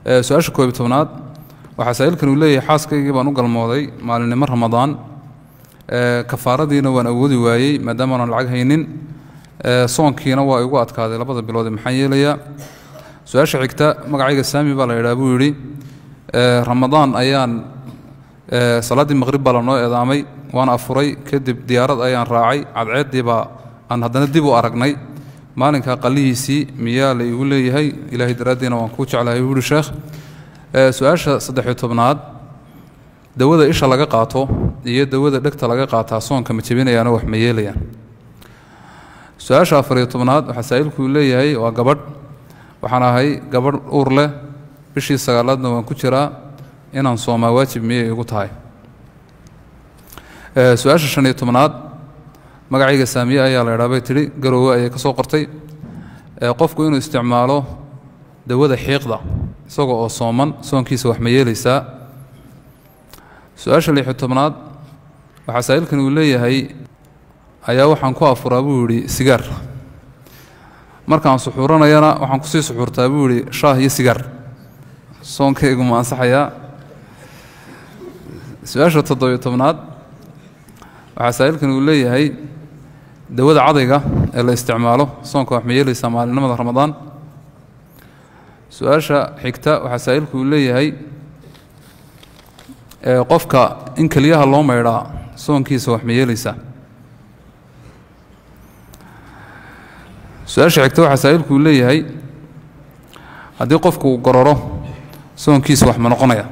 Su-aasha 11aad waxaa saa'ilkan uu leeyahay xaaskaygii baan u galmooday maalinimo Ramadaan, kafaaradiina waan awoodi waayey maadaama aanan lacag haynin, soonkiina waa igu adkaaday labada bilood, maxaan yeelayaa? Su-aasha xigta, magacayga Saami baa la yidhaha buu yidhi, Ramadaan ayaan salaaddii maqrib baa lanoo eedaamay, waan afuray, kadib diyaarad ayaan raacay, cadceeddii baa aan haddana dib u aragnay maalinkaa qallihiisii, miyaa la igu leeyahay? Ilaahay daraaddiina waan kuu jeclahay buu yihi sheekh. Su-aasha 13aad, dawada isha laga qaato iyo dawada dhegta laga qaataa soonka ma jebinayaano wax ma yeelayaan? Su-aasha 14aad waxaa saa'ilku leeyahay waa gabadh, waxaan ahay gabadh uur leh, bishii 9aadna waan ku jiraa, inaan soomaa waajib miyay igu tahay? Su-aasha 15aad, magacayga Saamiye ayaa la idhaa bay tidhi, Garoowe ayay ka soo qortay, qofku inuu isticmaalo dawada xiiqda isaga oo sooman soonkiisa wax ma yeelaysaa? Su-aasha 16aad waxaa saa'ilkan uu leeyahay ayaa waxaan ku afuraa buu yidhi sigaar, markaan suxuuranayana waxaan kusii suxuurtaa buu yidhi shaah iyo sigaar, soonkaygu ma ansaxayaa? Su-aasha 17aad waxaa saa'ilkan uu leeyahay dawada cadayga ee la isticmaalo soonka wax ma yeelaysaa maalinimada Ramadaan? Su-aasha xigta waxaa saa'ilku uu leeyahay qofka in keliyaha loo maydhaa soonkiisa wax ma yeelaysaa? Su-aasha xigta waxaa saa'ilku uu leeyahay haddii qofku uu gororo soonkiisa wax ma noqonaya?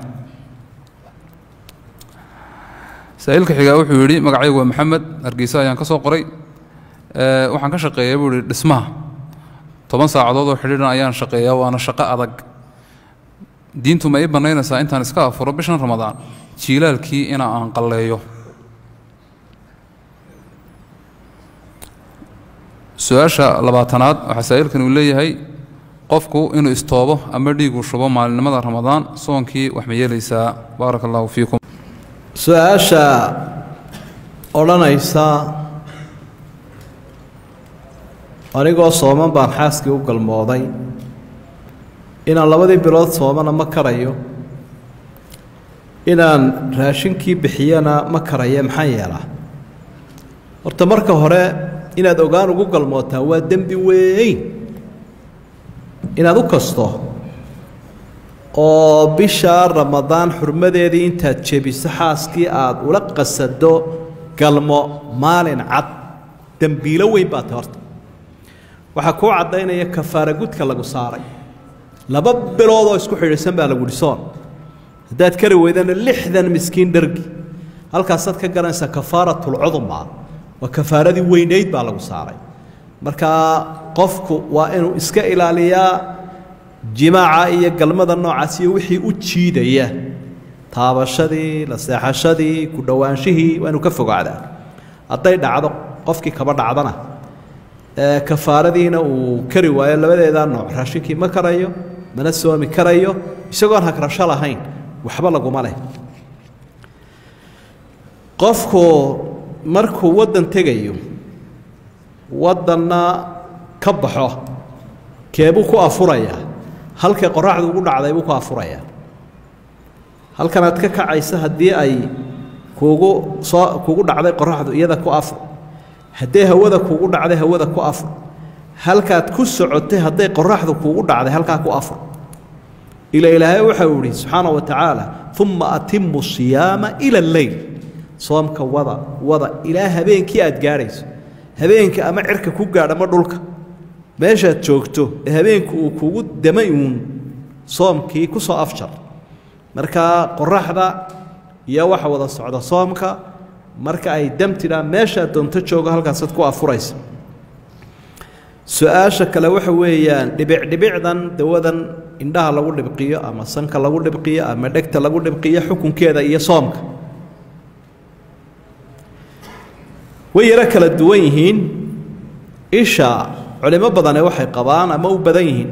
Saa'ilka xigaa wuxuu yidhi magacaygu waa Maxamed, Hargeysa ayaan ka soo qoray, waxaan ka shaqeeyaa buu yidhi dhismaha, 10 saacadood oo xidhiidhan ayaan shaqeeyaa, waana shaqo adag, diintu ma ii bannaynaysaa intaan iska afuro bishan Ramadaan jiilaalkii ina aan qalleeyo? Su-aasha 20aad waxaa saa'ilkan uu leeyahay qofku inuu istoobo ama dhiigu shubo maalinimada Ramadaan soonkii wax ma yeelaysaa? Baaraka allahu fiikum. Su-aasha odhanaysa anigoo sooman baan xaaskii u galmooday, inaan labadii bilood soomana ma karayo, inaan raashinkii bixiyana ma karayo, maxaan yeelaa? Horta marka hore inaad ogaan ugu galmootaa waa dembi weyn, inaad u kasto oo bisha Ramadaan xurmadeedii intaad jebiso xaaskii aada ula qasado galmo maalin cad, dembiilo weyn baa tahy. Horta waxaa kuu caddaynaya kafaara gudka lagu saaray, 2 bilood oo isku xidhiidhsan baa lagu yihi soon, haddaad kari weydana 60 miskiin dhargi. Halkaasaad ka garanaysaa kafaaratulcudma waa kafaaradii weynayd baa lagu saaray. Markaa qofku waa inuu iska ilaaliyaa jimaaca iyo galmada noocaas iyo wixii u jiidaya, taabashadii, la seexashadii, ku dhowaanshihii waa inuu ka fogaadaa. Hadday dhacdo qofkii kaba dhacdana kafaaradiina uu kari waayo labadeedaa nooc, raashinkii ma karayo mana soomi karayo, isagoon hagrasho lahayn waxba laguma leh. Qofku markuu waddan tegayo waddanna ka baxo, keebuu ku afurayaa? Halkay qoraxdu ugu dhacday buu ku afurayaa. Halkanaad ka kacaysa haddii ay kuugu soo kugu dhacday qoraxdu, iyada ku afur. Haddii hawada kuugu dhacday, hawada ku afur. Halkaad ku socotay hadday qoraxdu kuugu dhacday, halkaa ku afur. Ila Ilaahay waxau ihi subxaana wa tacaala uma atimu siyaama ila alleyl, soomka wada wada ilaa habeenkii aad gaadhayso. Habeenka ama cirka ku gaadh ama dhulka meeshaad joogto ee habeenku uu kugu damay uun soomkii ku soo afjar. Markaa qoraxda iyo waxa wada socda soomka, marka ay dam tidhaa meeshaad doonto joogo halkaasaad ku afuraysa. Su-aasha kale waxa weeyaan dhibicdhibicdan dawadan indhaha lagu dhibqiyo ama sanka lagu dhibqiyo ama dhegta lagu dhibqiyo xukunkeeda iyo soomka way yaro kala duwan yihiin. Isha culimo badane waxay qabaan ama u badan yihiin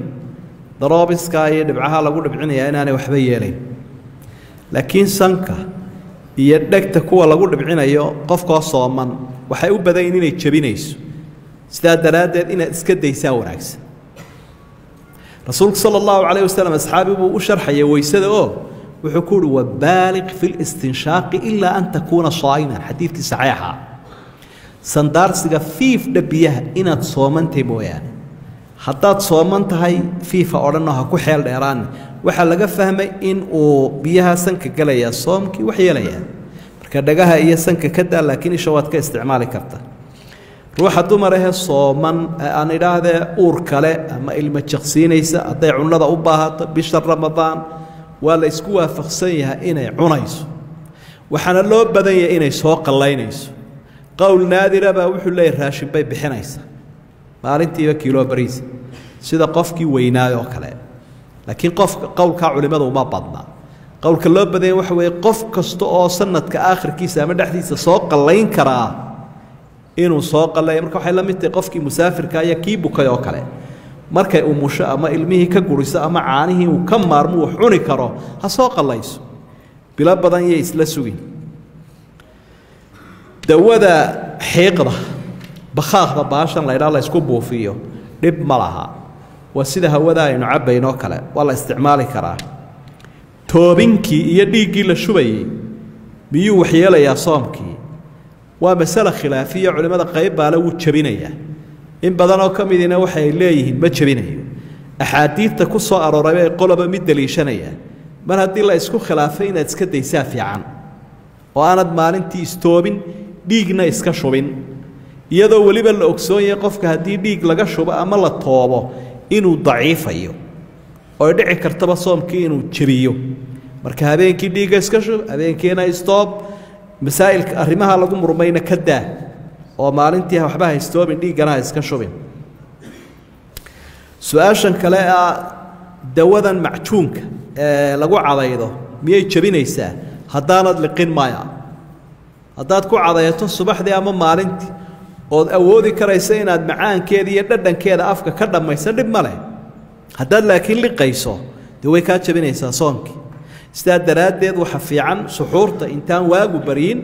daroobiska iyo dhibcaha lagu dhibcinayaa inaanay waxba yeelayn, laakiin sanka iyo dhegta kuwa lagu dhibcinayo qofkoo sooman waxay u badan yihiin inay jebinayso, sidaa daraaddeed inaad iska daysaa wanaagsan. Rasuulku sala allahu calayh wasalam asxaabi buu u sharxayay weysada oo wuxuu ku uhi wabaaliq fi listinshaaqi ilaa an takuuna saa'iman, xadiidkii saxiixa. Sandaarsiga fiifdha biyaha inaad soomantahay mooyaane, haddaad sooman tahay fiifa odhanoo ha ku xeel dheeraani. Waxaa laga fahmay in uu biyaha sanka gelayaa soomkii wax yeelayaa. Marka dhagaha iyo sanka ka daa, laakiin isha waad ka isticmaali karta. Ruuxa dumar ahee sooman aan idhaahdee uur kale ama ilmo jaqsiinaysa, hadday cunnada u baahato bisha Ramadaan, waa la isku waafaqsan yahay inay cunayso, waxaana loo badan yahay inay soo qallaynayso. Qowl naadira baa wuxuu leeyahy raashin bay bixinaysaa maalintiiba kiilo bariis, sida qofkii weynaayoo kale. Laakiin qofka qowlkaa culimadu uma badna. Qowlka loo badanya waxa weeye qof kasta oo sanadka aakhirkiisa ama dhexdiisa soo qallayn karaa inuu soo qalleeyo. Marka waxay la mid tahay qofkii musaafirka iyo kii bukay oo kale, markay umusho ama ilmihii ka guriso ama caanihii uu ka maarmo uu cuni karo, ha soo qallayso, bilo badan yay isla sugin. Dawada xiiqda bakhaaqda baashan la ydhaa la ysku buufiyo dhib ma laha, waa sida hawada aynu cabbaynoo kale, waa la isticmaali karaa. Toobinkii iyo dhiiggii la shubayey miyuu waxyeelayaa soomkii? Waa masale khilaafiya, culimmada qayb baale wuu jebinayaa, in badanoo ka midina waxay leeyihiin ma jebinayo. Axaadiidta ku soo arooray bay qoloba mid daliishanayaan. Mar haddii la isku khilaafay inaad iska daysaa fiican, oo aanad maalintii istoobin dhiigna iska shubin, iyadoo weliba la ogsoon yahay qofka haddii dhiig laga shubo ama la toobo inuu daciifayo oy dhici kartaba soomkii inuu jebiyo. Marka habeenkii dhiigga iska shub, habeenkiina istoob, masaa'ilka arrimaha lagu murmayna ka daa, oo maalintii waxba ha istoobin, dhiiggana ha iska shubin. Su-aashan kale ah, dawadan macjuunka ee lagu cadaydo miyay jebinaysaa? Haddaanad liqin maya. Haddaad ku cadayato subaxdii ama maalintii ood awoodi karaysa inaad macaankeeda iyo dhadhankeeda afka ka dhammayso, dhib ma leh. Haddaad laakiin liqayso, dee way kaa jebinaysaa soomkii. Sidaa daraaddeed waxa fiican suxuurta intaan waagu baryin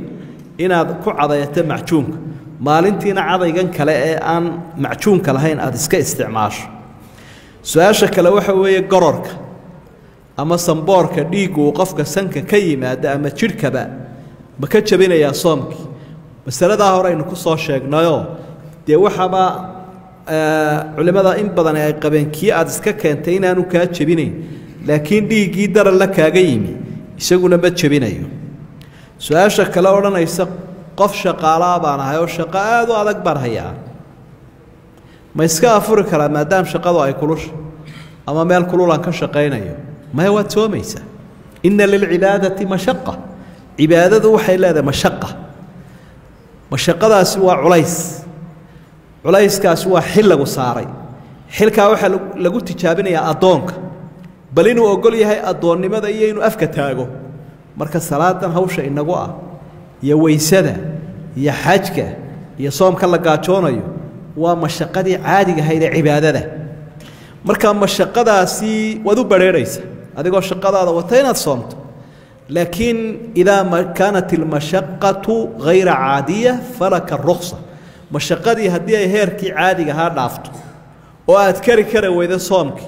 inaad ku cadayato macjuunka, maalintiina cadaygan kale ee aan macjuunka lahayn aada iska isticmaasho. Su-aasha kale waxa weeye gororka ama samboorka dhiiggu uu qofka sanka ka yimaada ama jidhkaba ma ka jebinayaa soomkii? Masaladaa hore aynu ku soo sheegnayoo dee waxaaba culimmada in badan ay qabeen kii aada iska keentay inaanu kaa jebinayn, laakiin dhiiggii daralla kaaga yimi isaguna ma jebinayo. Su-aasha kale odhanaysa, qof shaqaalaa baan ahay oo shaqo aada u adag baan hayaa, ma iska afuri karaa maadaama shaqadu ay kulusha ama meel kululaan ka shaqaynayo? Maya, waad soomaysaa. Inna lilcibaadati mashaqa, cibaadadu waxay leedahay mashaqa. Mashaqadaasi waa culays, culayskaasi waa xil lagu saaray. Xilkaa waxaa lagu tijaabinayaa addoonka bal inuu ogol yahay addoonnimada iyo inuu afka taago. Marka salaadan hawsha inagu ah iyo weysada iyo xajka iyo soomka la gaajoonayo waa mashaqadii caadiga ahayd ee cibaadada. Marka mashaqadaasi waad u barheerhaysa adigoo shaqadaada wata inaad soomto, laakiin idaa kaanat ilmashaqatu hayra caadiya falaka ruksa. Mashaqadii haddii ay heerkii caadiga ahaa dhaafto oo aad kari kari weydo soomkii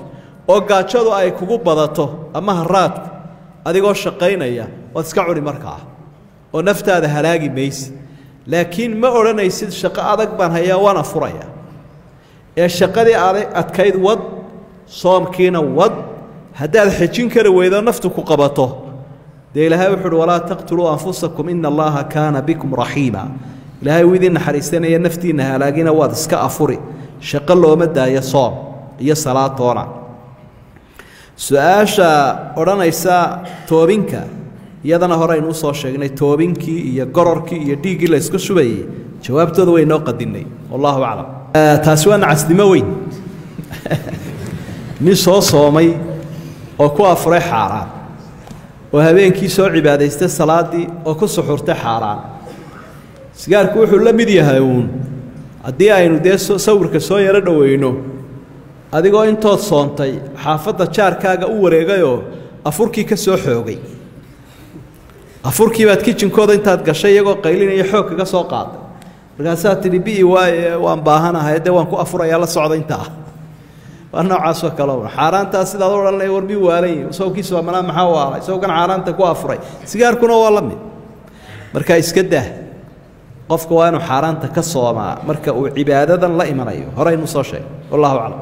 oo gaajadu ay kugu badato ama haraadku, adigoo shaqaynaya waad iska cuni markaa oo naftaada halaagi maysid. Laakiin ma odhanaysid shaqo adag baan hayaa waan afuraya. Ee shaqadii adkayd wad, soomkiina wad. Haddaad xejin kari weydo naftu ku qabato, dee Ilaahay wuxu uhi walaa taqtuluu anfusakum ina allaha kaana bikum raxiima. Ilaahay uu idin naxariisanaya, naftiinna halaagina, waad iska afuri. Shaqo looma daayo soom iyo salaad toona. Su-aasha odhanaysa toobinka, iyadana hore aynu usoo sheegnay toobinkii iyo gororkii iyo dhiiggii la isku shubayey, jawaabtooda way noo qadinay, wallahu aclam. Taasi waa nacasnimo weyn. Nin soo soomay oo ku afuray xaaraan, oo habeenkii soo cibaadaystay salaaddii, oo ku suxurtay xaaraan, sigaarku wuxuu la mid yahay uun haddii aynu dee sawirka soo yaro dhoweyno, adigoo intood soontay xaafadda jaarkaaga u wareegayoo afurkii ka soo xoogay. Afurkii baad kijinkooda intaad gashay iyagoo qaylinaya xoog kaga soo qaaday, markaasaad tidhi bi'i waaye waan baahanahay, dee waan ku afurayaa la socda intaa. Waa noocaasoo kale un xaaraantaa sidaad u odhan lahay war mii waalan yihi sawkiisu waa manaa maxaa waalay sawkan xaaraanta ku afuray. Sigaarkuna waa la mid. Marka iska dah, qofka waa inuu xaaraanta ka soomaa marka uu cibaadadan la imanayo. Horeynu soo sheegay, wallahu aclam.